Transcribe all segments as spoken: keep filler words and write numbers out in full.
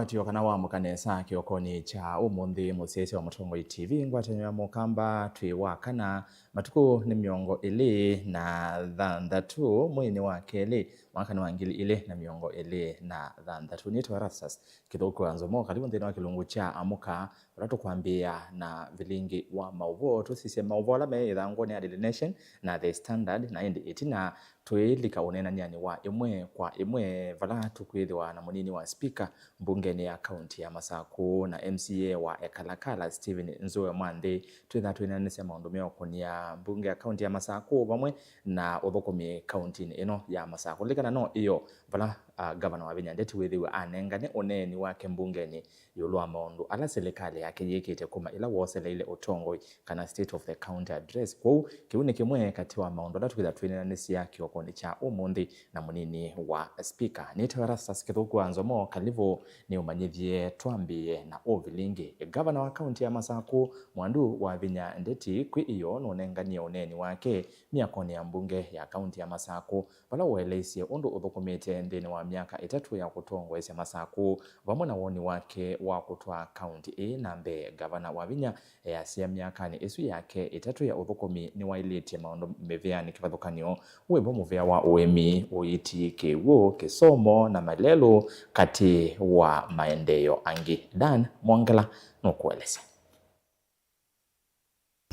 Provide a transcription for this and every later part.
Tio kana wamũka nesa kĩokonĩ kya ũmũnthĩ, mũsyaĩĩsya wa Mũtongoi T V, ngwatanĩo ya Mũkamba, twĩ wa kana, matukũ nĩ mĩongo ĩlĩ na thanthatũ, mweinĩ wa kelĩ, mwaka nĩ wa ngili ilĩ na mĩongo ĩlĩ na thanthatũ. Nĩtwa Erastus Kĩthũku wa Nzomo, karibu nthĩnĩ wa kĩlungu kya Amũka, ũla tũkwambĩĩa na vilingi wa maũvoo. Tũsisye maũvoo ala me ĩthangũnĩ ya Daily Nation na The Standard, na ĩndĩ ĩtina twĩlika ũneenany'anĩ wa ĩmwe kwa ĩmwe, vala tũkwĩthĩwa na mũnini wa spika mbungenĩ ya kaunti ya Masakũ na M C A wa Ekalakala, Stephen Nzue Mwanthi. Twĩthaa twĩneenanĩsya maũndũ meũkũnĩa mbunge ya kaunti ya Masakũ vamwe na ũthũkũmi kauntinĩ ĩno ya Masakũ. Lilikana no ĩyo vala, ah, Ngavana Wavinya Ndeti wĩthĩwe anengane ũneeni wake mbungenĩ ĩũlũ wa maũndũ ala silikalĩ yake yĩkĩte kuma ĩla wooseleile ũtongoi, kana State of the County Address. Kwoou, kĩu nĩ kĩmwe katĩ wa maũndũ ala tũkwĩtha twĩneenanĩsya kĩokonĩ kya ũmũnthĩ na mũnini wa spika. Nĩtawa Erastus Kĩthũku wa Nzomo, kalivu nĩũmanyĩthye. Twambĩĩe na ũvilingi. Ngavana wa kaunti ya Masakũ, Mwandu Wavinya Ndeti, kwĩ ĩyoo nũnenganie ũneeni wake myakonĩ ya mbunge ya kaunti ya Masakũ, vala waeleisye ũndũ ũthũkũmĩte nthĩnĩ wa myaka ĩtatũ ya kũtongoesya Masakũ, vamwe na woni wake wa kũtwaa kaunti ĩĩ na mbee. Ngavana Wavinya easya myakanĩ ĩsu yake ĩtatũ ya ũthũkũmi nĩwaĩlĩtye maũndũ mĩvĩanĩ kĩvathũkany'o, wĩvo mũvĩa wa ũĩmi, ũiiti, kĩw'ũ, kĩsomo na malelũ, katĩ wa maendeeo angĩ. Dan Mwongela nũkũelesya.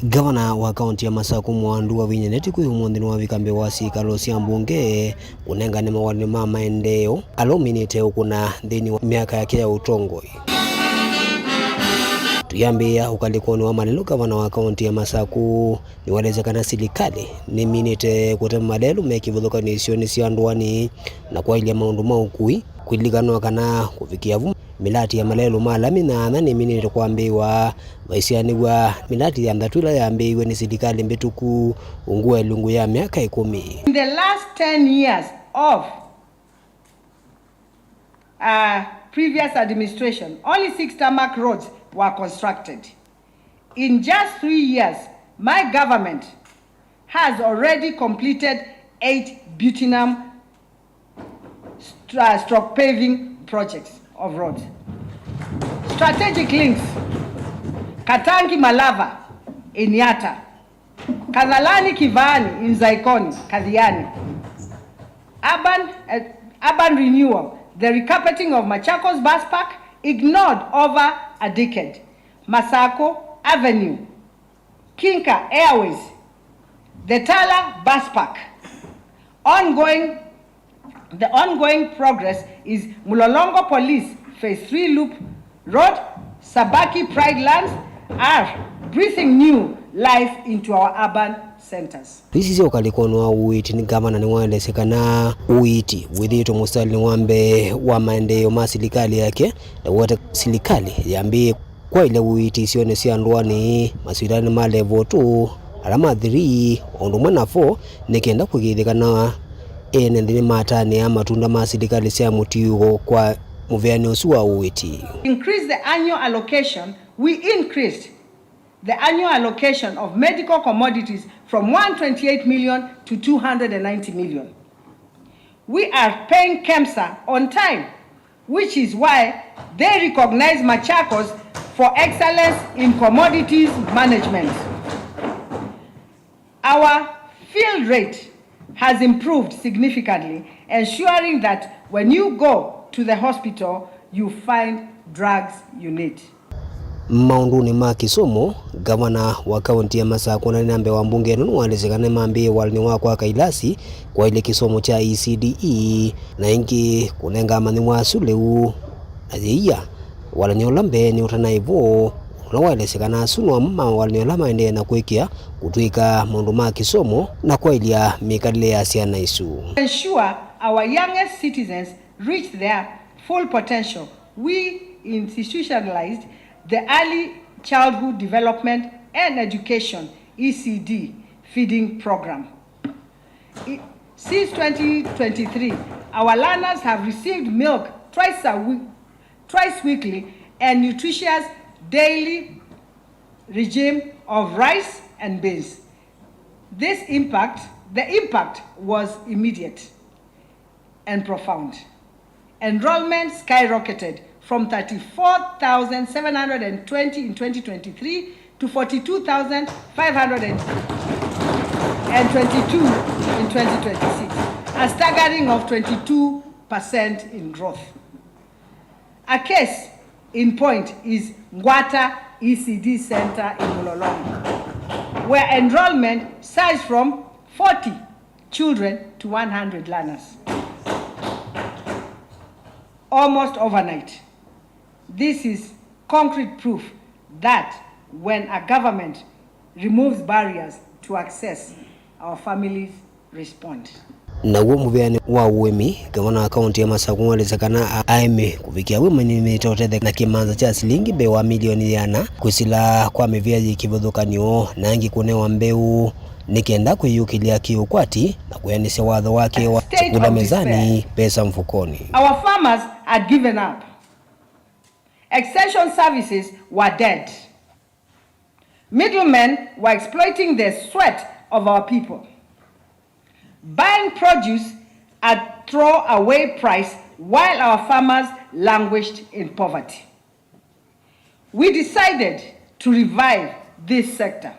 Ngavana wa kaunti ya Masakũ Mwandu Wavinya Ndeti kwĩ ũmũnthĩ nĩwavika mbee wa syĩkalo sya mbunge kũnengane mawalani ma maendeeo ala ũminĩte ũkũna nthĩnĩ wa myaka yake ya ũtongoi. Tũyambĩĩa ũkalĩkonĩ wa malelũ, ngavana wa kaunti ya Masakũ nĩwaelesya kana silikalĩ nĩminĩte kũtema malelũ me kĩvathũkany'o isionĩ sya ndũanĩ na kwaĩlya maũndũ ma ũkui, kũlilikanwa kana kũvikĩa vu, mĩlati ya malelũ ma lami nyaanya nĩminĩte kwambĩĩwa. Vaisyaanĩw'a mĩlati thanthatũ ĩla yambĩĩiwe nĩ silikalĩ mbĩtũku ungu wa ĩlungu ya myaka ĩkũmi. In the last ten years of, uh, previous administration, only six tarmac roads were constructed. In just three years, my government has already completed eight bitumen stra-, stroke paving projects of roads. Strategic links, Katangi Malava in Yatta, Kathalani Kivaani in Zaikoni, Kathiani. Urban, uh, urban renewal, the recarpeting of Machakos Bus Park, ignored over a decade. Masako Avenue, Kinka Airways, the Tala Bus Park. Ongoing, the ongoing progress is Mlolongo Police Phase three Loop Road, Sabaki Pride Lands are breathing new life into our urban centers. Tũisisye ũkalĩkonĩ wa ũiiti, nĩ ngavana nĩwaelesye kana ũiiti wĩthĩĩtwe mũsitalĩnĩ wa mbee wa maendeeo ma silikalĩ yake, na wete silikalĩ yambĩĩe kwaĩlya ũiiti isionĩ sya ndũanĩ, masivitalĩnĩ ma level two, ala ma three, o ũndũ ũmwe na four, nĩ kenda kũĩkĩĩthya kana ene nthĩ nĩmatanĩa matunda ma silikalĩ sya mũtiũko kwa mũvĩanĩ ũsu wa ũiiti. Increase the annual allocation, we increased the annual allocation of medical commodities from one twenty-eight million to two hundred and ninety million. We are paying KEMSA on time, which is why they recognize Machakos for excellence in commodities management. Our fill rate has improved significantly, ensuring that when you go to the hospital, you find drugs you need. Maũndũnĩ ma kĩsomo, ngavana wa kaũntĩ ya Masakũ na nĩ na mbee wa mbunge ĩno nĩwaelesye kana nĩmambĩĩe walany'o wa kwaka ilasi kwaĩlya kĩsomo kya E C D E, na ĩngĩ kũnenga amanyĩw'a asu lĩu na yĩia walany'o ũla mbeenĩ ũtanaĩ vo, ũla waelesye kana asu no amwe ma walany'o ala maendee na kwĩkĩa kũtw'ĩka maũndũ ma kĩsomo na kwaĩlya mĩkalĩle ya syana isu. Ensure our youngest citizens reach their full potential, we institutionalized the Early Childhood Development and Education, E C D, feeding program. I-, since twenty twenty-three, our learners have received milk twice a week, twice weekly, and nutritious daily regime of rice and beans. This impact, the impact was immediate and profound. Enrollment skyrocketed from thirty-four thousand seven hundred and twenty in twenty twenty-three to forty-two thousand five hundred and twenty-two in twenty twenty-six, a staggering of twenty-two percent in growth. A case in point is Ngwata E C D Center in Mlolongo, where enrollment surged from forty children to one hundred learners almost overnight. This is concrete proof that when a government removes barriers to access, our families respond. Naw'o mũvĩanĩ wa ũĩmi, ngavana wa kaũntĩ ya Masakũ nĩwaelesya kana a-, aĩmi kũvikĩa wĩmanyĩmĩte ũtetheka na kĩmanza kya silingi mbee wa milioni ĩana kwĩsĩla kwa mĩvĩa yĩ kĩvathũkany'o na angĩ kũnewa mbeũ nĩ kenda kwĩyũkĩlya kĩũkwati na kwĩanĩsya watho wake wa chakula mezani, pesa mfukoni. Our farmers had given up. Extension services were dead. Middlemen were exploiting the sweat of our people, buying produce at throwaway price while our farmers languished in poverty. We decided to revive this sector.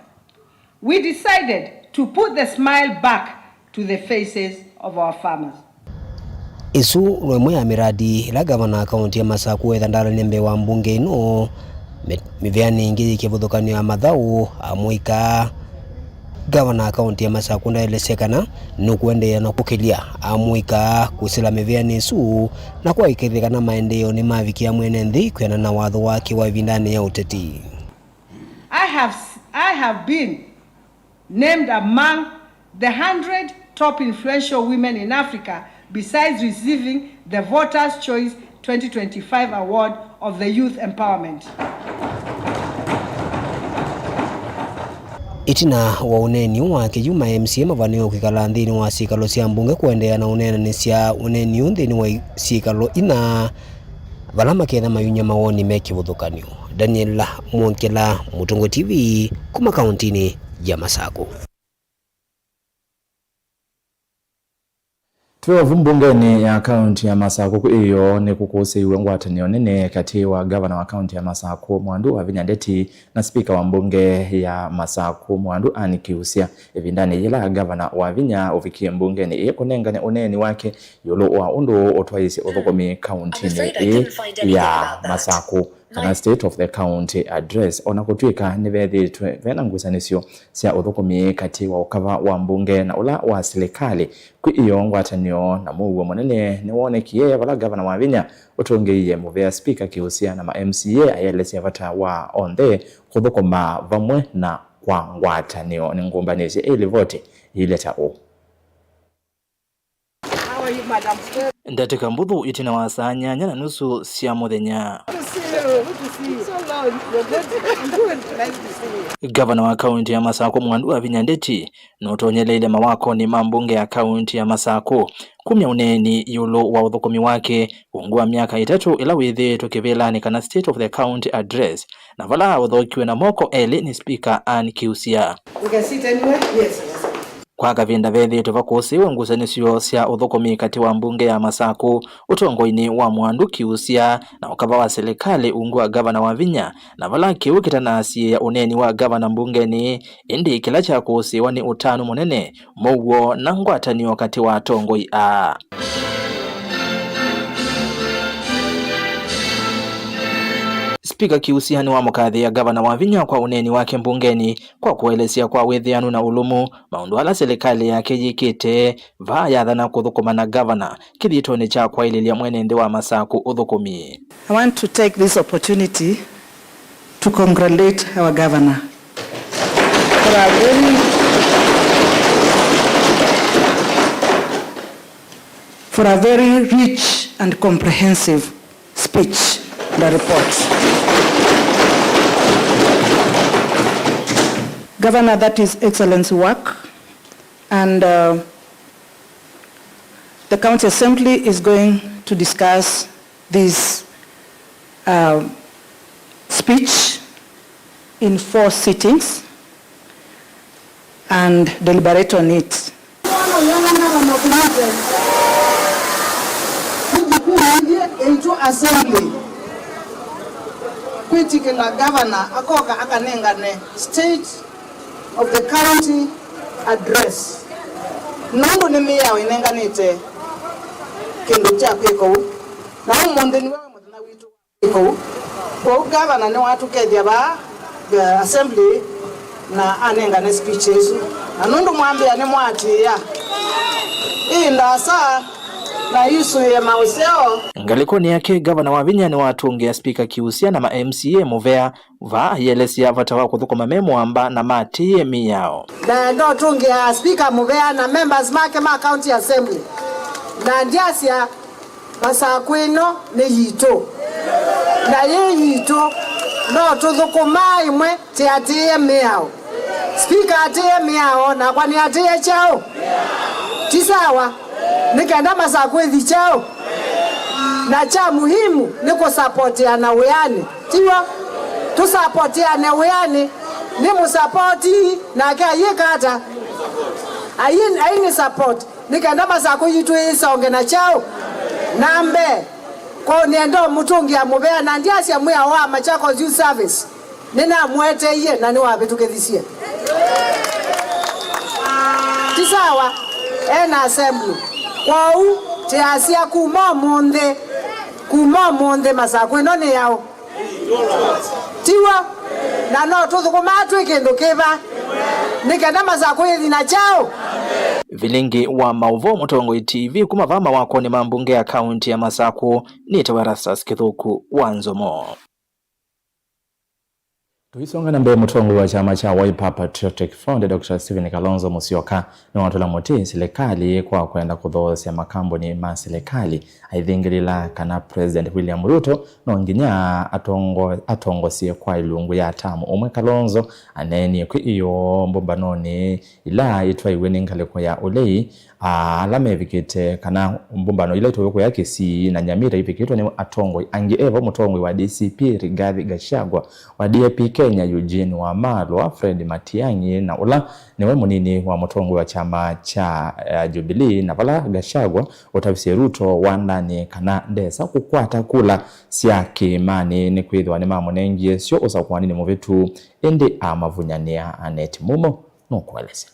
We decided to put the smile back to the faces of our farmers. Ĩsu no ĩmwe ya mĩradi ĩla ngavana wa kaũntĩ ya Masakũ wetha ndalany'a mbee wa mbunge ĩno. Mĩ-, mĩvĩanĩ ĩngĩ yĩ kĩvathũkany'o ya mathaũ amũika. Ngavana wa kaũntĩ ya Masakũ ndaelesya kana nũkũendeea na kũkĩlya amũika kwĩsĩla mĩvĩanĩ ĩsu na kũaĩkĩĩthya kana maendeeo nĩmavikĩa mwene nthĩ kwĩanana na watho wake wa ĩvindanĩ ya ũteti. I have, I have been named among the hundred top influential women in Africa, besides receiving the Voters' Choice twenty twenty-five Award of the Youth Empowerment. Ĩtina wa ũneeni wake yu, ma M C A mavaniwe kwĩkala nthĩnĩ wa syĩkalo sya mbunge kũendeea na ũneenanĩsya ũneeni ũũ nthĩnĩ wa syĩkalo inya, vala maketha mayumya mawoni me kĩvathũkany'o. Daniel Mwongela, Mũtũngũ T V, kuma kaũntĩnĩ ya Masakũ. Twelve mbungenĩ ya kaũntĩ ya Masakũ kwĩ ĩyoo nĩkũkũsĩiwe ngwatanĩo nene katĩ wa ngavana wa kaũntĩ ya Masakũ Mwandu Wavinya Ndeti na spika wa mbunge ya Masakũ Mwandu Ann Kiusya, ĩvindanĩ yĩla ngavana Wavinya ũvikie mbungenĩ ĩĩ kũnengane ũneeni wake ĩũlũ wa ũndũ ũtwaĩĩsye ũthũkũmi kaũntĩnĩ ĩĩ ya Masakũ, kana State of the County Address. O na kũtw'ĩka nĩveethĩĩtwe ve na ngusanĩsyo sya ũthũkũmi katĩ wa ũkava wa mbunge na ũla wa silikalĩ, kwĩ ĩyoo ngwatanĩo na mũuo mũnene nĩwonekie vala ngavana Wavinya ũtũngĩie mũvea spika Kiusya na ma M C A ayelesya vata wa onthe kũthũkũma vamwe na kwa ngwatanĩo. Nĩngũmbanĩsye ĩ livoti yĩilye ta ũũ. Ndatĩka mbũthũ ĩtina wa saa nyanya na nusu sya mũthenya, ngavana wa kaũntĩ ya Masakũ Mwandu Wavinya Ndeti nũtonyeleile mawakonĩ ma mbunge ya kaũntĩ ya Masakũ kumya ũneeni ĩũlũ wa ũthũkũmi wake ungu wa myaka ĩtatũ ĩla wĩthĩĩtwe kĩvĩlanĩ kana State of the County Address, na vala aũthokiwe na moko elĩ nĩ spika Ann Kiusya. We can sit anywhere? Yes, yes. Kwa kavinda vethĩĩtwe vakũsĩĩwe ngusanĩsyo sya ũthũkũmi katĩ wa mbunge ya Masakũ ũtongoinĩ wa Mwandu Kiusya na ũkava wa silikalĩ ungu wa ngavana Wavinya, na vala kĩu kĩtanaasiĩĩa ũneeni wa ngavana mbungenĩ, ĩndĩ kĩla kyakũsĩĩwa nĩ ũtanu mũnene, mũuo na ngwatanĩo katĩ wa atongoi aa. Spika Kiusya nĩwamũkathĩĩa ngavana Wavinya kwa ũneeni wake mbungenĩ kwa kũelesya kwa wĩthĩanu na ũlũmu maũndũ ala silikalĩ yake yĩkĩte vaa yathana kũthũkũma na ngavana kĩthitonĩ kya kwaĩlĩlya mwene nthĩ wa Masakũ ũthũkũmi. I want to take this opportunity to congratulate our governor for a very, for a very rich and comprehensive speech and a report. Governor, that is excellent work, and, uh, the County Assembly is going to discuss this, uh, speech in four sittings and deliberate on it. Ni jukumu lilye eito assembly. Twĩtĩkĩla gavana akoka akanengane State of the County Address, nũndũ nĩ mĩao ĩnenganĩte kĩndũ kya kwĩka ũu, na ũmũnthĩ nĩwe wĩ mũthenya witũ wa kwĩka ũu. Kwoou gavana nĩwatũkethya vaa, uh, assembly, na anengane speech ĩsu, na nũndũ mwambĩa nĩmwatĩĩa ĩ ndasa na isũĩe maũseo. Ngalĩkonĩ yake, gavana Wavinya nĩwatũngĩa Spika Kiusya na ma M C A mũvea vaa, aielesya vata wa kũthũkũma me mũamba na matĩĩe mĩao. Na nĩnatũngĩa Spika mũvea na members make ma County Assembly, na ndyasya Masakũ ĩno nĩ yitũ, na yĩ yitũ, no tũthũkũmaa ĩmwe tĩatĩĩe mĩao. Spika atĩĩe mĩao, nakwa nĩatĩĩe kyaũ? Ti sawa? Nĩ kenda Masakũ ĩthi kyaũ? Na kya muhimu nĩ kũsapotiana wĩanĩ, tiw'o? Tũsapotiane wĩanĩ, nĩ mũsapoti nake ayĩka ata? Ayi, aini support. Nĩ kenda Masakũ yitũ ĩsonge na kyaũ na mbee. Kwoou nĩenda ũmũtũngĩa mũvea, na ndyasya mwĩao wa Machakos Youth Service nĩnamũeteie na nĩwavĩtũkĩthisye. Ti sawa? Ena assembly. Kwoou tĩasya kuma ũmũnthĩ, kuma ũmũnthĩ Masakũ ĩno nĩ yaũ? Tiw'o? Na no tũthũkũmaa twĩ kĩndũ kĩva nĩ kenda Masakũ yĩthi na kyaũ? Vilingi wa maũvoo Mũtongoi T V kuma vaa mawakonĩ ma mbunge ya kaunti ya Masakũ, nĩtawa Erastus Kĩthũku wa Nzomo. Tũisonga na mbee, mũtongoi wa kyama kya Wiper Patriotic Front, Doctor Stephen Kalonzo Musyoka, nĩwatũla mũtĩ silikalĩ kwa kwenda kũthoosya makambuni ma silikalĩ, aithingĩlĩla kana President William Ruto no nginya atongo-, atongosye kwa ilungu ya tamu ũmwe. Kalonzo aneenie kwĩ ĩyoo mbũmbanonĩ ila itwaiwe nĩ ngalĩko ya ũlei, aa, ala mevikĩte, kana mbũmbano ila itwaiwe kũya Kisii na Nyamira ivikĩtwe nĩ atongoi angĩ, evo mũtongoi wa D C P Rigathi Gachagua, wa D A P Kenya Eugene Wamalwa, Fred Matiang'i, na ũla nĩwe mũnini wa mũtongoi wa kyama kya, eh, Jubilee, na vala Gachagua ũtavisye Ruto wandanĩ kana ndesa kũkwata kula sya kĩĩmanĩ nĩkwĩthĩwa nĩmamũnengie syo ũsakũanĩnĩ mũvĩtu, ĩndĩ amavunyanĩa. Aneti Mumo nũkũelesya.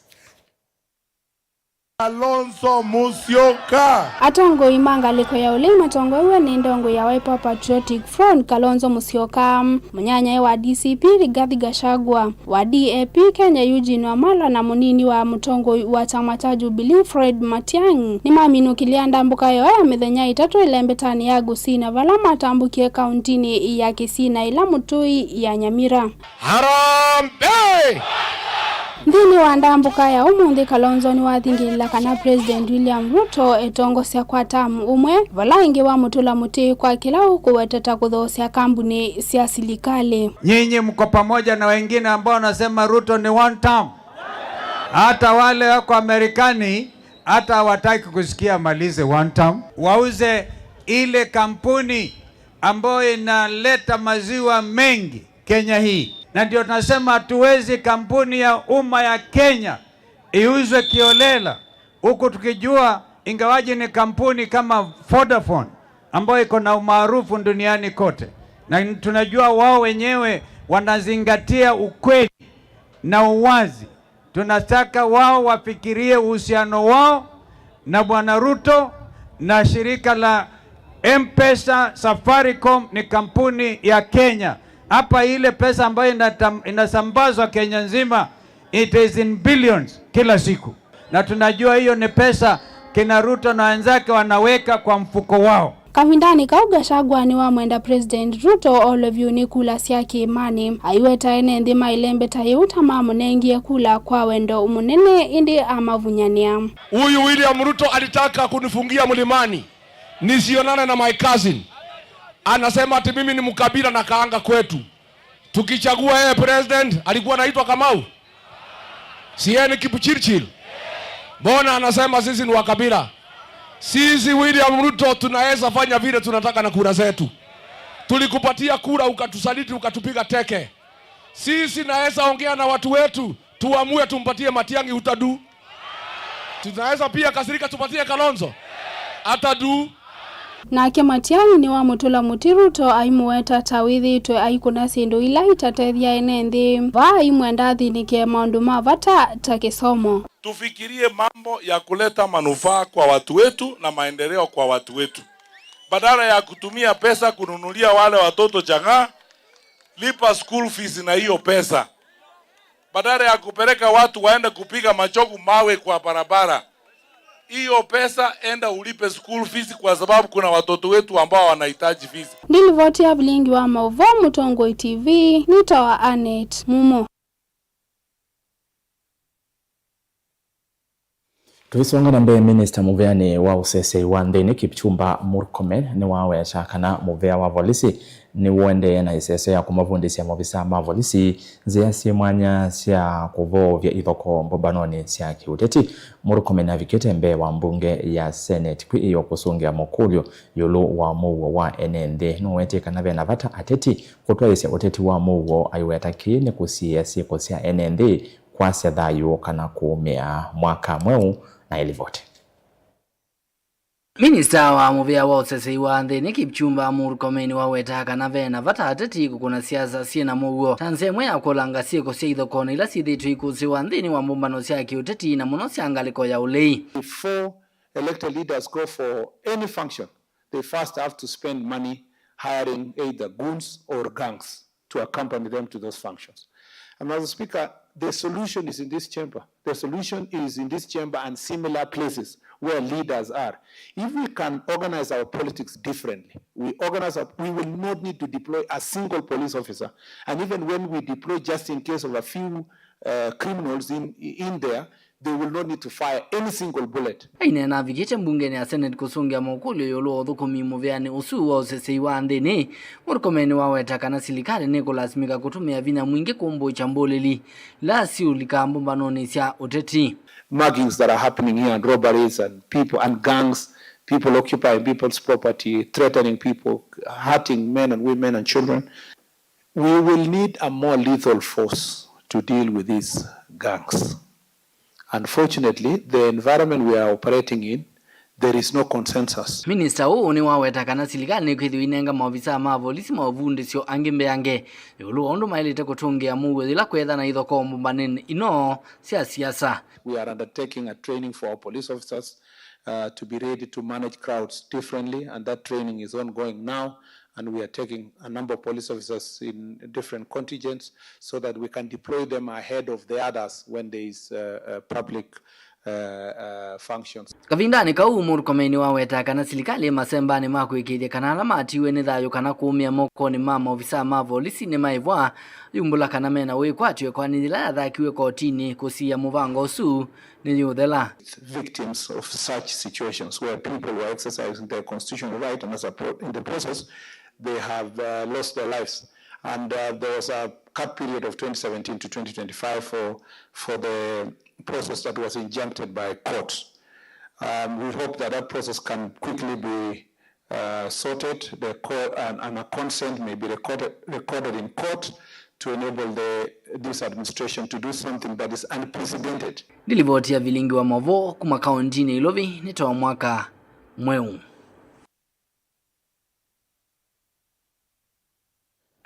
Kalonzo Musyoka. Atongoi ma ngalĩko ya ũlei matongoew'e nĩ ndongoi ya Wiper Patriotic Front, Kalonzo Musyoka, mũnyanyae wa D C P Rigathi Gachagua, wa D A P Kenya Eugene Wamalwa, na mũnini wa mũtongoi wa kyama kya Jubilee Fred Matiang'i nĩmaminũkĩlya ndambũka yoo ya mĩthenya ĩtatũ ĩlembetanĩ ya Gusii, na vala matambũkie kauntinĩ ya Kisii na ĩla mũtũi ya Nyamira. Harambee! Nthĩnĩ wa ndambũka ya ũmũnthĩ, Kalonzo nĩwathingĩlĩla kana President William Ruto etongosya kwa tamu ũmwe, vala ĩngĩ wamũtũla mũtĩ kwa kĩla ũkũweteta kũthoosya kambuni sya silikalĩ. Nyinyi mko pamoja na wengine ambao wanasema Ruto ni one term. Hata wale wako Amerikani, hata hawataki kusikia amalize one term. Wauze ile kampuni ambayo inaleta maziwa mengi Kenya hii. Na ndio tunasema hatuwezi kampuni ya umma ya Kenya iuzwe kiolela, huku tukijua, ingawaje ni kampuni kama Vodafone ambayo iko na umaarufu duniani kote, na tunajua wao wenyewe wanazingatia ukweli na uwazi. Tunataka wao wafikirie uhusiano wao na Bwana Ruto na shirika la M-Pesa. Safaricom ni kampuni ya Kenya. Hapa ile pesa ambayo inatam-, inasambazwa Kenya nzima, it is in billions kila siku. Na tunajua hiyo ni pesa kina Ruto na wenzake wanaweka kwa mfuko wao. Kavindanĩ kau, Gachagua nĩwamwenda President Ruto olwe vyũ nĩ kula sya kĩĩmanĩ. Aiweta ene nthĩ ma ĩlembeta yĩu ta mamũnengie kula kwa wendo mũnene, ĩndĩ amavunyanĩa. Huyu William Ruto alitaka kunifungia mlimani nisionane na my cousin. Anasema ati mimi ni mkabila na kaanga kwetu. Tukichagua yeye president, alikuwa anaitwa Kamau? Si yeye ni Kipchirchir? Mbona anasema sisi ni wa kabila? Sisi William Ruto tunaweza fanya vile tunataka na kura zetu. Tulikupatia kura, ukatusaliti, ukatupiga teke. Sisi naweza ongea na watu wetu, tuamue tumpatie Matiang'i, utadu. Tunaweza pia kasirika tupatie Kalonzo. Atadu. Nake Matiang'i nĩwamũtũla mũtĩ Ruto aimũweta ta wĩthĩĩtwe aikũna syĩndũ ila itatethya ene nthĩ. Vaa aimwenda athĩnĩke maũndũ ma vata ta kĩsomo. Tufikirie mambo ya kuleta manufaa kwa watu wetu na maendeleo kwa watu wetu. Badala ya kutumia pesa kununulia wale watoto chang'aa, lipa school fees na hiyo pesa. Badala ya kupeleka watu waende kupiga machogu mawe kwa barabara, hiyo pesa enda ulipe school fees, kwa sababu kuna watoto wetu ambao wanahitaji fees. Ndilivoti ya vilingi wa maũvoo Mũtongoi T V, nĩtawa Annet Mumo. Tũisonga na mbee, minista mũveanĩ wa ũseseĩ wa nthĩnĩ Kipchumba Murkomen nĩwaweta kana mũvea wa volisi nĩũendee na ĩseso ya kũmavundĩsya maovisaa ma volisi nzĩa syĩ mwanya sya kũvoovya ithokoo mbũmbanonĩ sya kĩũteti. Murkomen avikĩte mbee wa mbunge ya Senate kwĩ ĩyo kũsũngĩa makũlyo ĩũlũ wa mũuo wa ene nthĩ. Nũwetie kana ve na vata ateti kũtwaĩĩsya ũteti wa mũuo, aiweta kĩĩ nĩ kũsiĩĩa syĩko sya ene nthĩ kwasya thayũ kana kũũmĩa mwaka mweũ na ĩlivoti. Minista wa mũvea wa ũseseĩ wa nthĩnĩ Kipchumba Murkomen nĩwawetaa kana ve na vata ateti kũkũna siasa syĩ na mũuo ta nzĩa ĩmwe ya kũlanga syĩko sya ithokoo na ila syĩthĩĩtwe ikũsĩwa nthĩnĩ wa mbũmbano sya kĩũteti, na mũno sya ngalĩko ya ũlei. Before elected leaders go for any function, they first have to spend money hiring either goons or gangs to accompany them to those functions. And Mister Speaker, the solution is in this chamber. The solution is in this chamber and similar places where leaders are. If we can organize our politics differently, we organize our, we will not need to deploy a single police officer. And even when we deploy, just in case of a few uh, criminals in, in there, they will not need to fire any single bullet. Aineena avikĩte mbungenĩ ya Senate kũsũngĩa mokũlyo ĩũlũ wa ũthũkũmi mũveanĩ ũsu wa ũseseĩ wa nthĩnĩ, Murkomen nĩwaweta kana silikalĩ nĩkũlasimĩka kũtũmĩa vinya mwingĩ kũmbũkya mbũlĩli ila siũlikaa mbũmbanonĩ sya ũteti. Muggings that are happening here and robberies and people and gangs, people occupying people's property, threatening people, hurting men and women and children. We will need a more lethal force to deal with these gangs. Unfortunately, the environment we are operating in, there is no consensus. Minista ũũ nĩwaweta kana silikalĩ nĩkwĩthĩwa inenga maovisaa ma volisi maũvundĩsyo angĩ mbeange ĩũlũ wa ũndũ maĩlĩte kũtũngĩa mũuo yĩla kweethana ithokoo mbũmbanĩnĩ ino sya siasa. We are undertaking a training for our police officers, uh, to be ready to manage crowds differently, and that training is ongoing now. And we are taking a number of police officers in different contingents so that we can deploy them ahead of the others when there is, uh, uh, public, uh, uh, functions. Kavindanĩ kau, Murkomen nĩwawetaa kana silikalĩ masembanĩ ma kũĩkĩĩthya kana ala matiiwe nĩ thayũ kana kũũmĩa mokonĩ ma maovisaa ma volisi nĩmaĩvwa, yumbũla kana mena wĩkwatyo ĩkoani yĩla yathakiwe kotinĩ kũsiĩĩa mũvango ũsu nĩyũthela. Victims of such situations where people were exercising their constitutional right and as a pro-, in the process they have, uh, lost their lives. And, uh, there was a cut period of twenty seventeen to twenty twenty-five for, for the process that was injuncted by court. Um, we hope that that process can quickly be uh, sorted, the co-, and, and a consent may be recorded, recorded in court to enable the, this administration to do something that is unprecedented. Nĩ livoti ya vilingi wa maũvoo kuma kauntinĩ Ilovi nĩ ta wa mwaka mweũ.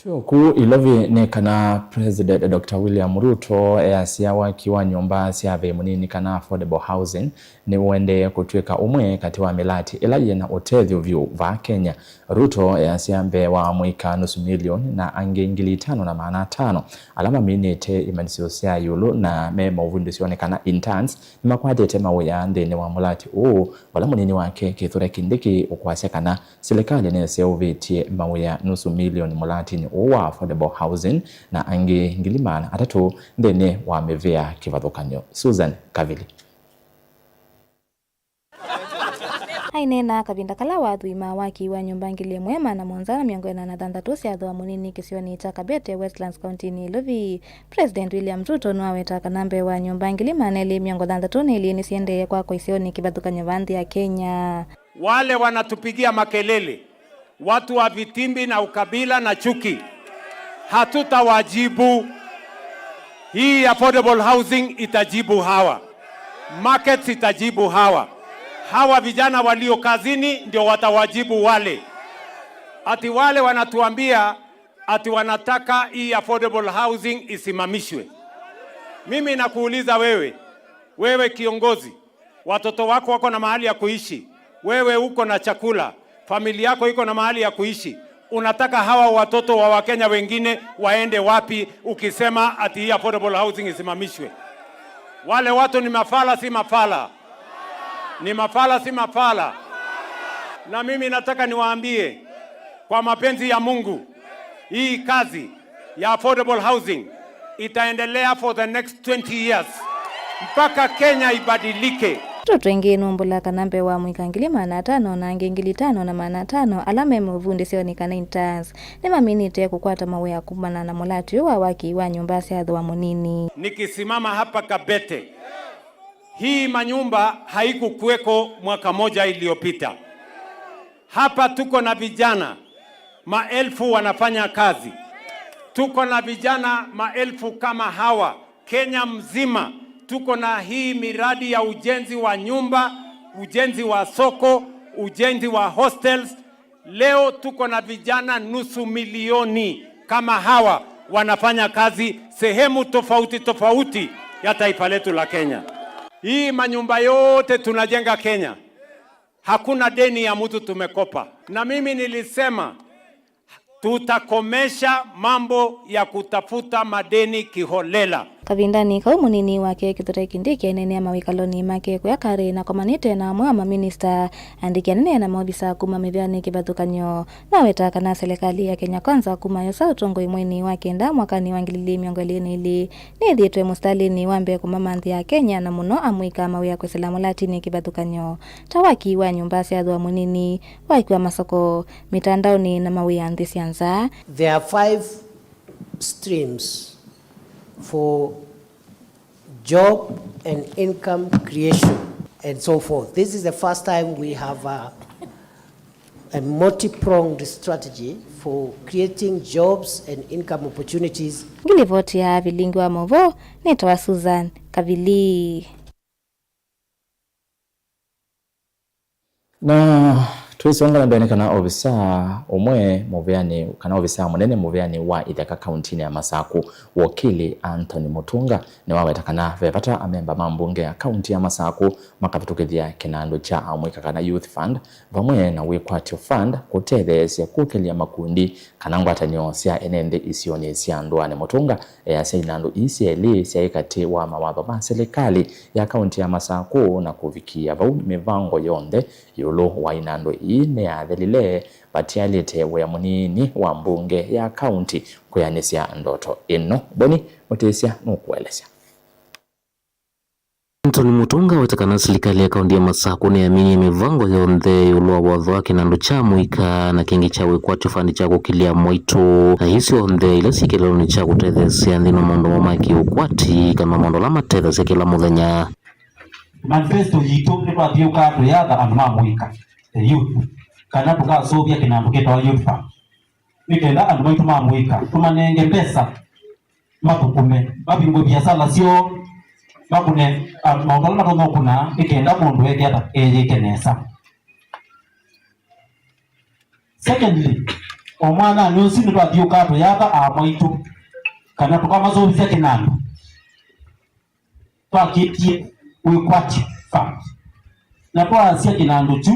Twĩ o kũu Ilovi nĩ kana President Doctor William Ruto easya waki wa nyũmba sya vei mũnini kana affordable housing nĩũendee kũtw'ĩka ũmwe katĩ wa mĩlati ĩla yĩ na ũtethyo vyũ vaa Kenya. Ruto easya mbee wa amũika nusu milioni na angĩ ngili itano na maana atano ala maminĩte imanyĩsyo sya ĩũlũ na me maũvundĩsyonĩ kana interns nĩmakwatĩte mawĩa nthĩnĩ wa mũlati ũũ, vala mũnini wake Kithure Kindiki ũkwasya kana silikalĩ nĩseũvĩtye mawĩa nusu milioni mũlatinĩ ũũ wa affordable housing na angĩ ngili maana atatũ nthĩnĩ wa mĩvĩa kĩvathũkany'o. Susan Kavili. Aineena kavinda kala wathuimaa waki wa nyũmba ngili ĩmwe maana mũonza na mĩongo ĩna na thanthatũ sya thooa mũnini kĩsionĩ kya Kabete, Westlands, kauntinĩ Ilovi, President William Ruto nĩwawetaa kana mbee wa nyũmba ngili maana elĩ mĩongo thanthatũ na ilĩ nĩsiendee kwakwa isionĩ kĩvathũkany'o vaa nthĩ ya Kenya. Wale wanatupigia makelele, watu wa vitimbi na ukabila na chuki, hatutawajibu. Hii affordable housing itajibu hawa. Markets itajibu hawa. Hawa vijana walio kazini ndio watawajibu wale. Ati wale wanatuambia ati wanataka hii affordable housing isimamishwe. Mimi nakuuliza wewe, wewe kiongozi, watoto wako wako na mahali ya kuishi, wewe uko na chakula, familia yako iko na mahali ya kuishi, unataka hawa watoto wa Wakenya wengine waende wapi ukisema ati hii affordable housing isimamishwe? Wale watu ni mafala, si mafala? Ni mafala, si mafala? Na mimi nataka niwaambie, kwa mapenzi ya Mungu, hii kazi ya affordable housing itaendelea for the next twenty years mpaka Kenya ibadilike. Tũtũ ĩngĩ nũmbũla kana mbee wa amũika ngili maana atano na angĩ ngili itano na maana atano ala me mũvundĩsyonĩ kana interns nĩmaminĩte kũkwata mawĩa kumana na mũlatĩ ũũ wa waki wa nyũmba sya thooa mũnini. Nikisimama hapa Kabete, hii manyumba haikukuweko mwaka moja iliyopita. Hapa tuko na vijana maelfu wanafanya kazi. Tuko na vijana maelfu kama hawa Kenya mzima. Tuko na hii miradi ya ujenzi wa nyumba, ujenzi wa soko, ujenzi wa hostels. Leo tuko na vijana nusu milioni kama hawa wanafanya kazi sehemu tofauti tofauti ya taifa letu la Kenya. Hii manyumba yote tunajenga Kenya, hakuna deni ya mtu tumekopa. Na mimi nilisema tutakomesha mambo ya kutafuta madeni kiholela. Kavindanĩ kau, mũnini wake Kithure Kindiki aineenea mawĩkalonĩ make kũya Karĩ na akomanĩte na amwe a maminista, andĩki anene na maovisa kuma mĩvĩanĩ kĩvathũkany'o. Naweta kana silikalĩ ya Kenya Kwanza kuma yosa ũtongoi mweinĩ wa kenda mwakanĩ wa ngili ilĩ mĩongo ĩlĩ na ilĩ, nĩyĩthĩĩtwe mũsitalĩnĩ wa mbee kũmamanthĩa Akenya, na mũno amũika mawĩa kwĩsĩla mũlatinĩ kĩvathũkany'o, ta waki wa nyũmba sya thooa mũnini, waki wa masoko, mĩtandaonĩ na mawĩa nthĩ sya nza. There are five streams for job and income creation and so forth. This is the first time we have a, a multi-pronged strategy for creating jobs and income opportunities. Ngilivoti ya vilingi wa mauvoo nĩtawa Susan Kavili. Na twĩsonga na mbee nĩ kana ovisaa ũmwe mũvĩanĩ, kana ovisaa mũnene mũvĩanĩ wa ithaka kauntinĩ ya Masaku, wokili Anthony Mutunga, nĩwaweta kana ve vata amemba ma mbunge ya kaunti ya Masaku makavĩtũkĩthya kĩnandũ kya amũika kana Youth Fund vamwe na Wĩkwatyo Fund kũtetheesya kũkĩlya makundi kana ngwatanĩo sya ene nthĩ isionĩ sya ndũanĩ. Mutunga easya inandũ ii syelĩ syaĩ katĩ wa mawatho ma silikalĩ ya kaunti ya Masaku, na kũvikĩĩa vau mĩvango yonthe ĩũlũ wa inandũ ii nĩyathelile, vatialĩte wĩa mũnini wa mbunge ya kaunti kwĩanĩsya ndoto ĩno. Boni Mũtĩsya nũkũelesya. Anthony Mutunga aweta kana silikalĩ ya kaunti ya Masaku nĩyaminie mĩvango yonthe ĩũlũ wa watho wa kĩnandũ kya mũika na kĩngĩ kya Wĩkwatyo Fund kya kũkĩlya mwaitũ, na ii syonthe ila syĩ kĩlelonĩ kya kũtetheesya nthĩnĩ wa maũndũ moo ma kĩũkwati kana maũndũ ala matetheesya kĩla mũthenya. Manifesto yitũ nĩtwathyũũkaa tũyatha andũ ma mũika, the youth, kana tũkasũvya kĩnandũ kĩtawa Youth Fund, nĩ kenda andũ maitũ ma mũika tũmanenge mbesa mathũkũme, mavingũe viasala syoo, makũne, ah, maũndũ ala matonya ũkũna, nĩ kenda mũndũ eke ata, eyĩke nesa. Secondly, o mwananĩ ũsu nĩtwathyũũkaa tũyatha aa maitũ kana tũkamasũvĩsya kĩnandũ. Twakĩtie Wĩkwatyo Fund. Na twaasya kĩnandũ kyu,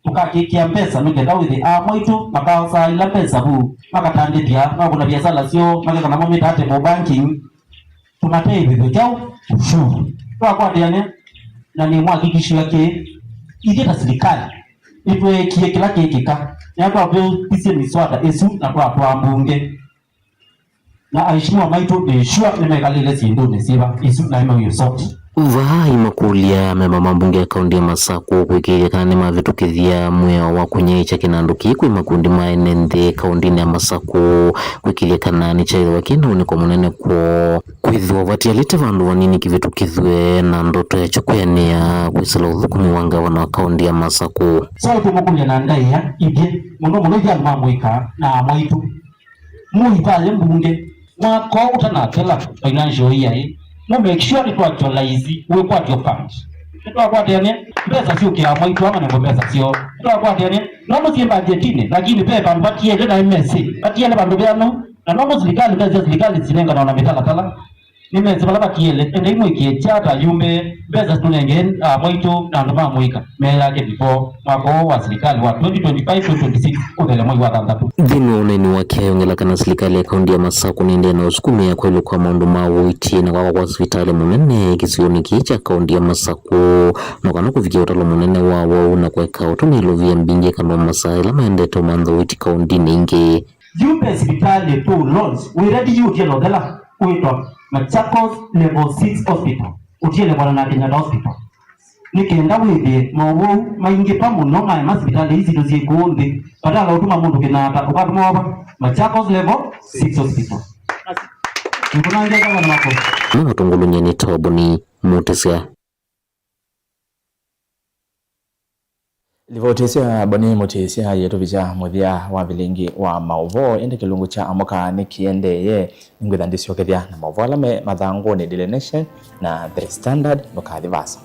tũkakĩkĩa mbesa nĩ kenda wĩthĩ aa maitũ makaosaa ila mbesa vu, makatandĩthya, makũna viasala syoo, makeka namo mĩtate mo banking, tũmate ĩvĩthyo kyaũ? Ushuru. Twakwatĩanĩa na nĩmwakikishia kĩ, ithyĩ ta silikalĩ nĩtweekie kĩla kĩkĩka, na twavisye miswada ĩsu na twatwaa mbunge. Na aheshimiwa maitũ nĩ sure nĩmekalĩle syĩndũnĩ syĩva isu na ĩmwe resort. Vaa imakũlya amemba ma mbunge ya kaunti ya Masaku kwĩkĩĩthya kana nĩmavĩtũkĩthya mwĩao wa kũnyaĩĩkya kĩnandũ kĩĩ kwĩ makundi ma ene nthĩ kauntinĩ ya Masaku, kwĩkĩĩthya kana nĩkyaĩthĩwa kĩ na ũnĩko mũnene kwoo. Kwĩthĩwa vatialĩte vandũ vanini kĩvĩtũkĩthw'e na ndoto yakyo kwĩanĩa kwĩsĩla ũthũkũmi wa ngavana wa kaunti ya Masaku. So tũmũkũlya na ndaĩa ithyĩ mũno mũno ithyĩ andũ ma mũika na amwaitũ. Mũithaye mbunge mwaka ũũ ũtanatela financial year ĩ, mũ make sure nĩtwa actualize Wĩkwatyo Fund. Nĩtwakwatĩanĩa? Mbesa syũkĩaa mwaitũ ama nĩvo mbesa syoo. Nĩtwakwatĩanĩa. No mũsyĩ mbanjetinĩ, lakini ve vandũ vatiele na M S A. Vatiele vandũ veanũ. Na no silikalĩ, mbesa sya silikalĩ sinenganawa na mĩtalatala. Nĩ mesi vala vatiele, endai mwĩkĩe kyata yumbe mbesa tũnenge a mwaitũ na andũ ma mũika meyake before mwaka ũũ wa silikalĩ wa twenty twenty-five twenty twenty-six ũthele mwei wa thanthatũ. Nthĩnĩ wa ũneeni wake ayongela kana silikalĩ ya kaunti ya Masakũ nĩendee na ũsukumĩa kwelũ kwa maũndũ ma ũiiti na kwakwa kwa sivitalĩ mũnene kĩsionĩ kĩĩ kya kaunti ya Masakũ, no kana kũvikĩa ũtalo mũnene wa wau na kũeka ũtũmĩĩlo via mbingĩ kana masaa ĩla maendete ũmantha ũiiti kauntinĩ ingĩ. Yumbe sivitalĩ tũ launch wĩra ndiyu ũtiele ũthela wĩtwa Machakos Level six Hospital, ũtiele Bwana na Kenyatta Hospital. Nĩ kenda wĩthĩe mowau maingĩva mũno maema sivitalĩ ii sitũ syĩ kũũ nthĩ, vata wa ũtuma mũndũ Kenyatta, ũkatuma wava Machakos Level six Hospital. Nĩkũnangĩa ngavana wako. Nĩ mũtũngũlũny'e nĩ Toboni Mũtĩsya. Livoti ĩsu ya Boni Mũtĩsya yĩtũvikya mũthya wa vilingi wa maũvoo, ĩndĩ kĩlungu kya Amũka nĩkĩendeeye. Nĩngwĩtha ndĩsyokethya na maũvoo ala me mathangũnĩ, Daily Nation na The Standard. Ndũkathi vaasa.